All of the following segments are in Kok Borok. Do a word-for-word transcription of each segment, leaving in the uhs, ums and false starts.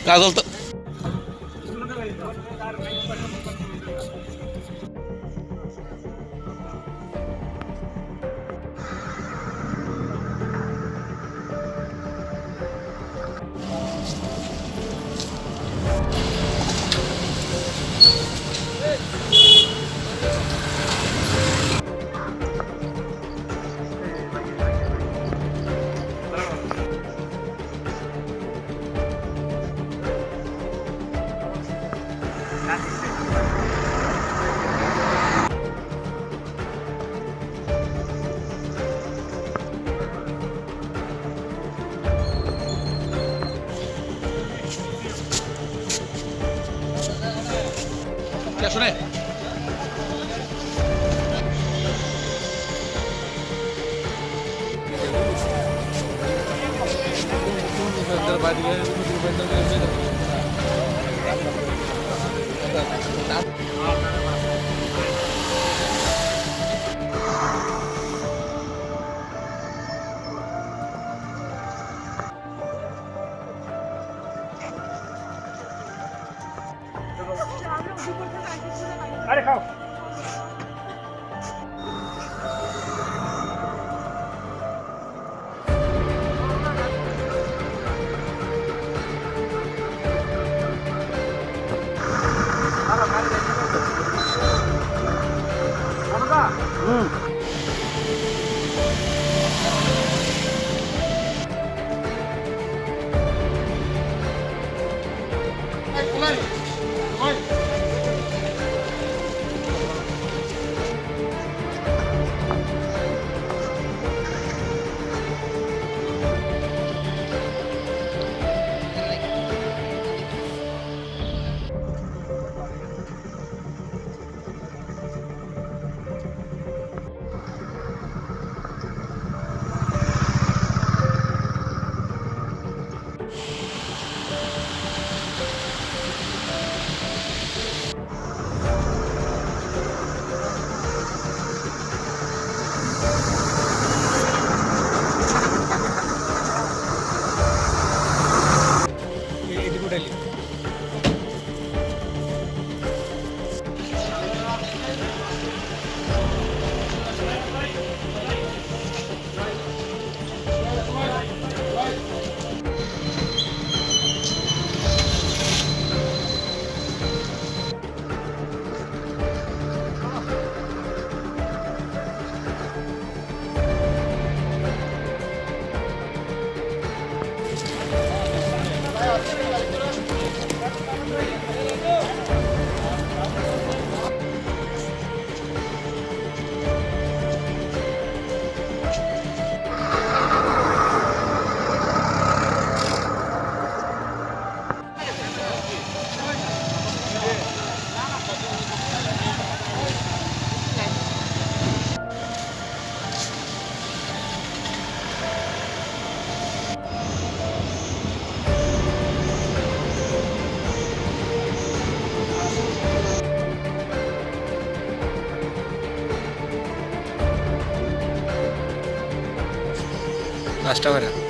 Kajol to. Last hour.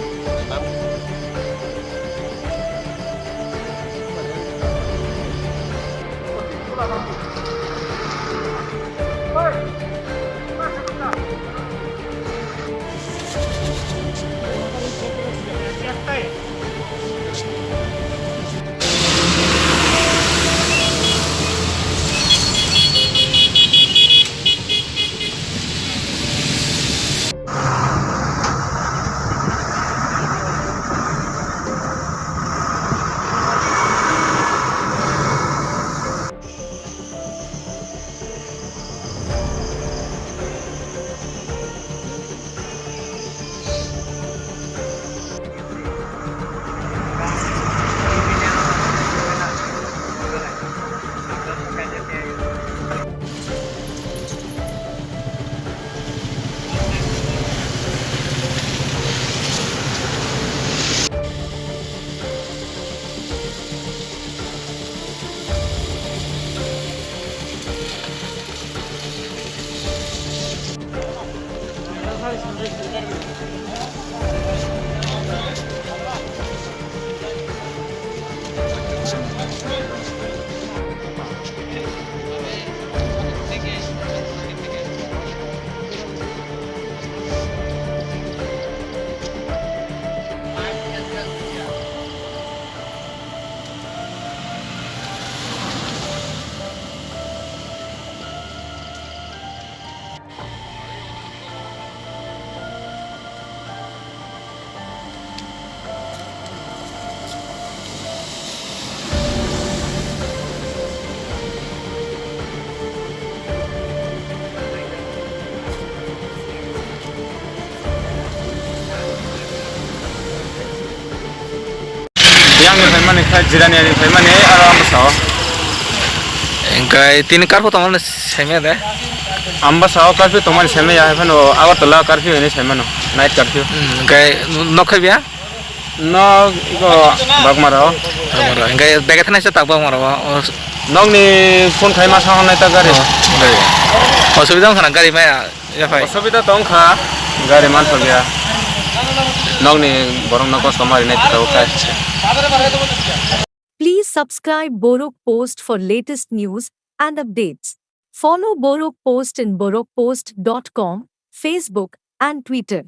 Ani khai Jirani ani phaimani aro Ambasao. Hingkai tini karphu tongmani saimaya de? Ambasao curfew tongmani saimaya, hai phano Agartala curfew hinwi saimano, night curfew. Hmm, hingkai nok khai biya? Nok iko Bagmarao. Bagmarao. Hingkai bege thanai se tak Bagmarao. Nokni phone khai masa honnai ta gari. Oh, hingkai. Osubida wngkha na gari maya, ya phai? Osubida tongkha, gari manthokya. Nokni borokno kosto marinai tongkha. Please subscribe Borok Post for latest news and updates. Follow Borok Post in borok post dot com, Facebook, and Twitter.